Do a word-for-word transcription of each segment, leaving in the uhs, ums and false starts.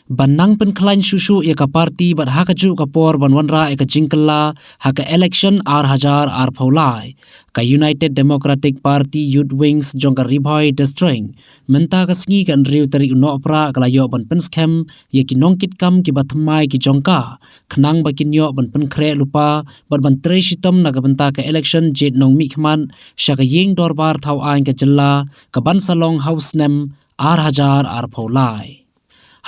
Ban nang pynkhlaiñ shuh shuh ïa ka party bad ha kajuh ka por ban wanrah ïa ka jingkylla ha ka election ar hajar arphew lai, ka United Democratic Party Youth Wings jong ka Ri Bhoi District mynta ka sngi ka hynriew tarik u Nohprah ka la ïoh ban pynskhem ïa ki nongkitkam kiba thymmai ki jong ka, khnang ba kin ïoh ban pynkhreh lypa bad ban trei shitom na ka bynta ka election jied nongmihkhmat sha ka ïing dorbar thaw aiñ ka jylla, kaban sa long ha u snem ar hajar arphew lai.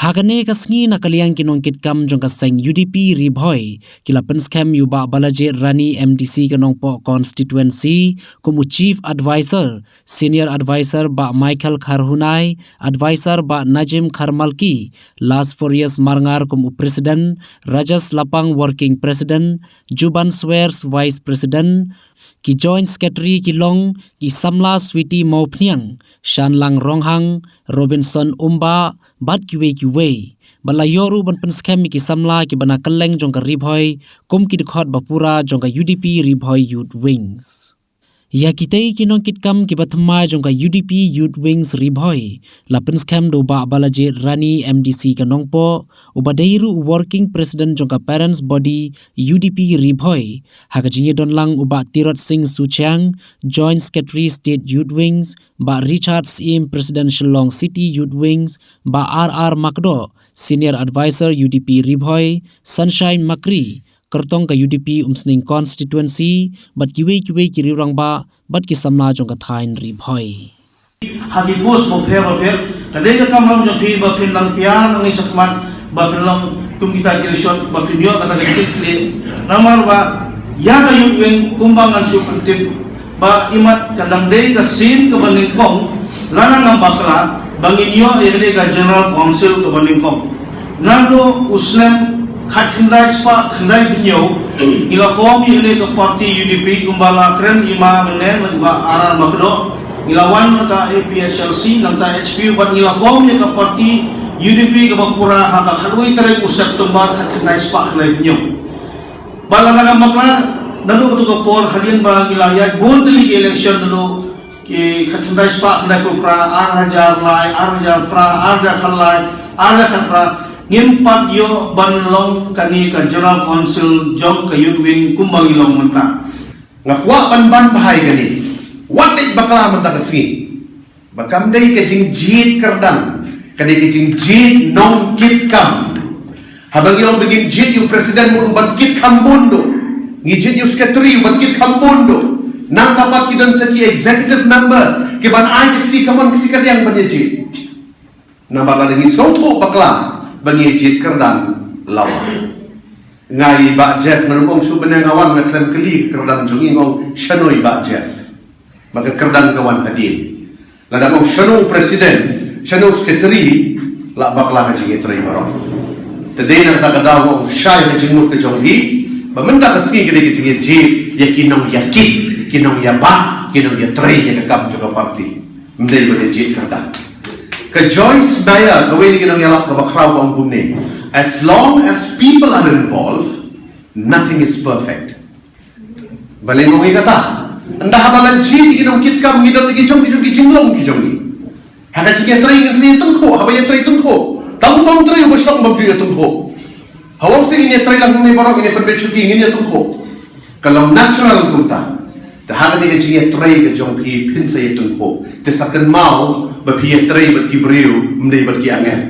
Ha kane ka sngi na ka liang ki nongkitkam jong ka seng U D P Ri Bhoi ki la pynskhem ïa u Bah Balajied Rani, M D C ka Nongpoh Constituency, kum u Chief Advisor, Senior Advisor Bah Michael Kharhunai, Advisor Bah Najim Kharmalki, Las Furious Marngar kum u President, Rajesh Lapang Working President, Juban Swers Vice President, ki Joint Secretary ki long ki samla Sweety Mawphniang, Shanlang Ronghang, Robinson Umbah, bad kiwei kiwei. Bad la ïoh ruh ban pynskhem ïa ki samla kiba na kylleng jong ka Ri Bhoi kum ki dkhot ba pura jong ka U D P Ri Bhoi Youth Wings. Ïa kitei ki nongkitkam kiba thymmai jong ka U D P Youth Wings Ri Bhoi la pynskhem da u Bah Balajied Rani, M D C ka Nongpoh, uba dei ruh u Working President jong ka Parents Body U D P Ri Bhoi, ha ka jingïadon lang u Bah Tirot Singh Suchiang, Joint Secretary State Youth Wings, Bah Richard Syiem, President Shillong City Youth Wings, Bah R R Makdoh, Senior Advisor U D P Ri Bhoi, Sunshine Makri, kyrtong ka U D P Umsning Constituency, bad kiwei kiwei ki riewrangbah bad ki samla jong ka thaiñ Ri Bhoi. Ha ki post bapher bapher, ka dei ka kamram jong phi ba phin nang pynïar nangne shakhmat, ba phin long kum kita ki rishot, ba phin ïoh kata ka jingkitkhlieh. Namar ba ïa ka Youth Wing kumba ngan shu pyntip, ba imat ka dang dei ka sien kaba nyngkong, lada ngam bakla, ba ngin ïoh ïa ka dei ka General Council kaba nyngkong. Naduh u snem khatkhyndai spah khyndaiphew hynñiew, ngi la form ïa ka party U D P kumba la kren i ma mynne, la i ma R R Makdoh, ngi la wan na ka A P H L C, nangta H P U, bad ngi la form ïa ka party U D P kaba pura ha ka khatwei tarik u September khatkhyndai spah khyndaiphew hynñiew. Bad lada ngam bakla, naduh kato ka por hadien ba ngi la ïaid bun tylli ki election naduh ki khatkhyndai spah khyndaiphew phra, ar hajar lai, ar hajar phra, ar hajar khatlai, ar hajar khatphra, ngim pat ïoh ban long kane ka General Council jong ka Youth Wing kumba ngi long mynta. Nga kwah ban ban bha ïa kane. Wat leit bakla mynta ka sngi. Ba kam dei ka jingjied kyrdan, ka dei ka jingjied nongkitkam. Haba ngi ong ba ngin jied ïa u president mut u ban kitkam bun duh. Ngi jied ïa u secretary u ban kitkam bun duh. Nangta pat ki don sa ki executive members ki ban ai ka kti kamon kti kadiang ban ïa jied. Namar lada ngi sngewthuh bakla ba ngi jied kyrdan, lawa. Nga i Bah Jeff, nga ong shu bneng nga wan, nga khlem kylli ka kyrdan jong i, nga ong shano i Bah Jeff. Ba ka kyrdan ka wan hadien. Lada ong shano president, shano secretary, la bakla ka jingïatrei baroh. Te dei na kata ka daw ong shai ka jingmut ka jong i, ba mynta ka sngi ka dei ka jingïajied ïa ki nongïakit, ki nongïabah, ki nongïatrei ïa ka kam jong ka party. Ym dei ba dei jied kyrdan. Ka Joyce Meyer, kawei na ki nongïalap kaba khraw, ka ong kumne: "As long as people are involved, nothing is perfect." Balei nga ong ïa kata? Ynda haba la jied ïa ki nongkitkam, ngi don ki jong ki jong ki jinglong ki jong ngi. Ha ka jingïatrei ngin sa ïatyngkhuh, haba ïatrei tyngkhuh. Tang u bym trei uba shong bym ju ïatyngkhuh. Haba ong sa ngin ïatrei lang ne baroh, ngin ïa pynbeit shuki, ngin ïatyngkhuh. Ka long natural kumta. Te ha kane ka jingïatrei ka jong phi, phin sa ïatyngkhuh. Te sa kynmaw ba phi ïatrei bad ki briew, ym dei bad ki angel.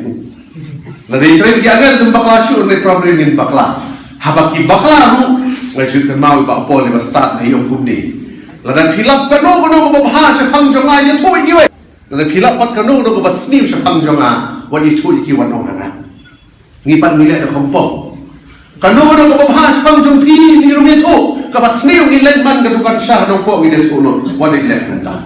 Lada ïatrei bad ki angel, ym bakla shuh, ym dei problem, ngin bakla. Haba ki bakla ruh, nga ju kynmaw i Bah Paul iba stad, nga ong kumne: Lada phi lap kano kano kaba bha shaphang jong nga, ïathuh ïa kiwei. Lada phi lap pat kano kano kaba sniew shaphang jong nga, wat ïathuh ïa ki, wat ong ha nga. Ngi pat ngi leh da khongpong. Kano kano kaba bha shaphang jong phi, ngi ruh ngi ïathuh. Kaba sniew ngi leit man ka dukan sha Nongpoh, ngi ïathuh lut. Wat leh mynta.